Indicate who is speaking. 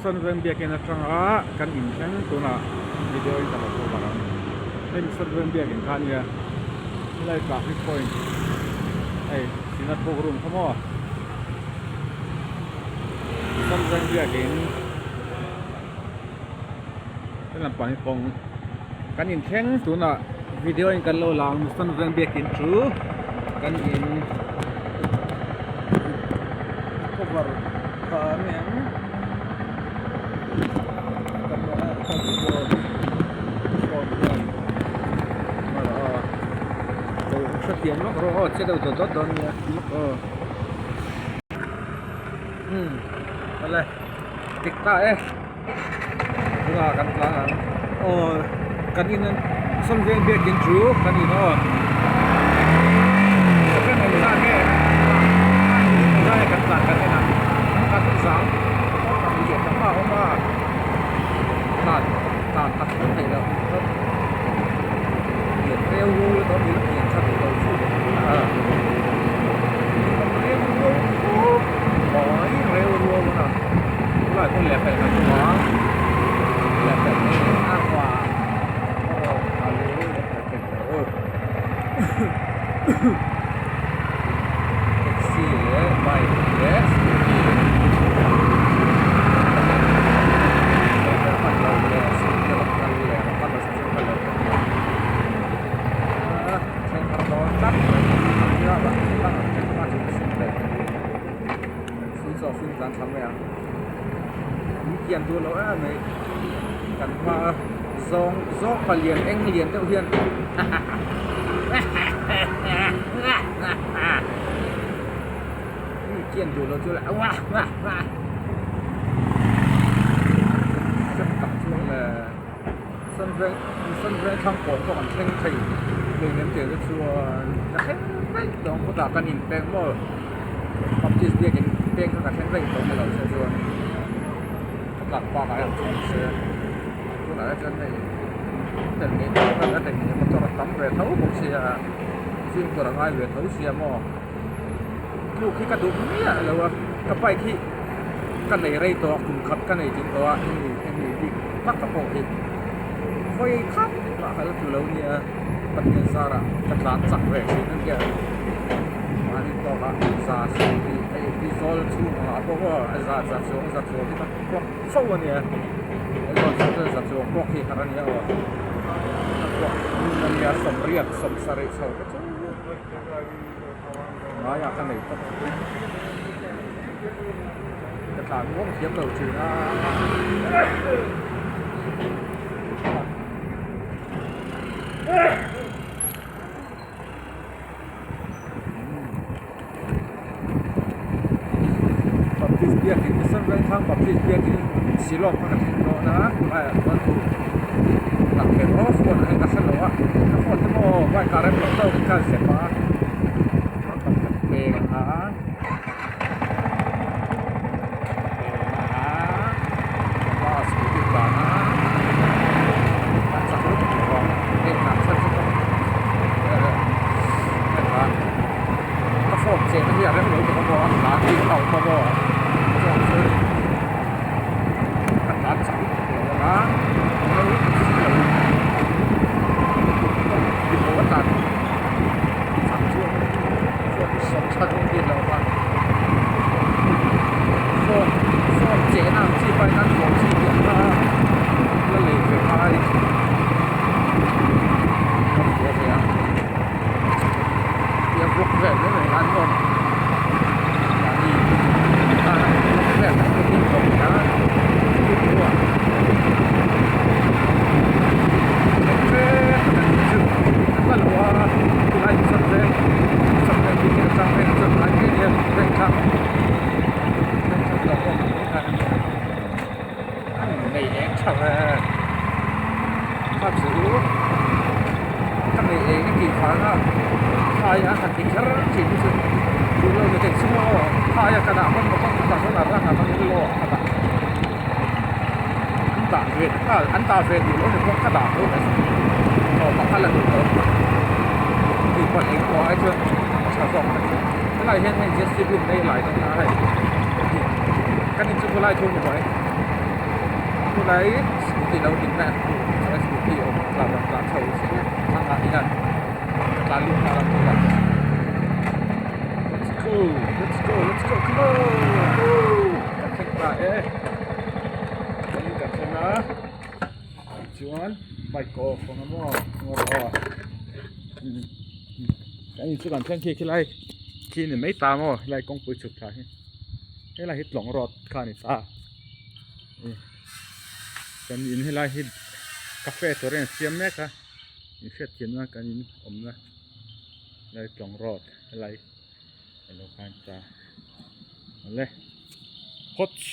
Speaker 1: Mission Veng Biakin atanga kan in thleng tunah video in ka lo cover ang. Hei Mission Veng Biakin kha ania helai traffic point hei Synod book room kha maw Mission Veng Biakin he lampang hi kawng kan in thleng tunah video in kan lo lang Mission Veng Biakin chu kan in cover tha ang em kan video phone hian lo hrethiam lawk rawh aw che deuh dawt dawt dawn nia aw umm awle dik ta e tunah kan tlang ang aw kan in sawn veng biakin chu kan in aw second engzah nge engzah nge kan tlan kan en ang kan zang lian tak a awm a tlan tlan tak tak theih loh lian reu rul a awm lian tha duh lo chu a reu rual khawp mai reu rual a tunah hian lehpelh kan hmu a lehpelh hi a vang erawh a lu lehpelh thei tawh lo taxi leh bike leh scooty hman lo leh scooty a rawn kal leh a rawn kal lo kal lo te nia a thleng har dawn tlat mai chu a fin tlan thla mai ang min kian duh loh em mai kan hma a zawng zawng palian eng lian deuh hian mi kian duh loh chu le hrem tak chuan le sawn veng sawn veng thlang pawh pawh kan thleng thei hleinem tih te chuan ka thleng daih tawh ang khawtah kan inpek maw. Baptist biakin peng kha ka thleng reng tawh ni lo se chuan ka tlan bak ah hian thleng se tunah hian chuan hei tel ngei tur a ka tel ngei motor a tam ve tho bawk sia fim tur a ngai ve tho sia maw tluk hi ka duh miah lo a ka bike hi ka nei rei tawh a kum khat ka nei tling tawh a hemi hemi bik tak a pawh hi khawi khap mah kha la tlu lo nia Pathian zarah ka tlan chak ve thin a nia. Mahni tawkah za sawmhnih hei hi zawl chhung angah pawh aw a za za chuang za chuang hi ka kuak fo a nia he zawl chhung chuan za chuang kuak hi har a nia aw ka kuak ngun a nia sawmriat sawmsarih chho te chu ngaiah ka nei tawp ka tlan uang thiam lo thin a. Baptist biakin Mission Vengthlang Baptist biakin Shillong kha ka thleng dawn a tunlaiah chuan lang thei rawh phone ah hian ka hre lo a ka phone te pawh bike ah rem loh tawkin ka zep a kan peng a a scooty tlan a a chak lutuk vang hei tlan chhan chu ka ka phone cheh na hi a rem lo tawh a maw a tlan bik a awm a maw chuan chu ka tlan chak lutuk lo ang a a tlan chak chuan chuan sawm chhan awm bik lo a. Phone phone chehna ang chi pawhin an phone chi tih ang kha la lei ve ngai ka hmu ve a tia vlog vel mai mai an awm mahni tana vlog vel mai te hi awm a chu chu a chu an la lo a tunlai chu sawn veng sawn veng bik hi chang veng chuan tunlai mai nia veng thlang veng thlang lo pawh kan mai khan a nei eng tha ve kha chu ka nei eng a tih vanga phai a han ti kher thin hi chu duh lo ni thei chu maw phai a ka dah hman bawk a chutah chuan a rang a rangin law a ka dah an dah ve nghal an dah ve duh loh ni pawh ka dah tho mai tawpah kha la duh tawh tih pawh eng emaw ai chuan a tha zawk ka ti helai hian hei J C B nei lai dawn a hei kan inchung lai thung ni mai. Khulai scooty lo din na chuan scooty awm tlar rawn tlan chho thleng a thlang ah hian a tlan lut nghal a khulai let's go let's go let's go come on woo kan thleng ta e kan in kan thleng a tichuan bike off ang a maw ngaw kan in chu kan thleng khi khilai khi ni mai ta maw helai kawngpui chhuk thla hi helai hi tlawng road kha a ni ta. Kan in helai hi cafe tur a insiam mek a in hriatthiamna kan in awmna helai tlawng road helai alo khan ta awle phawts.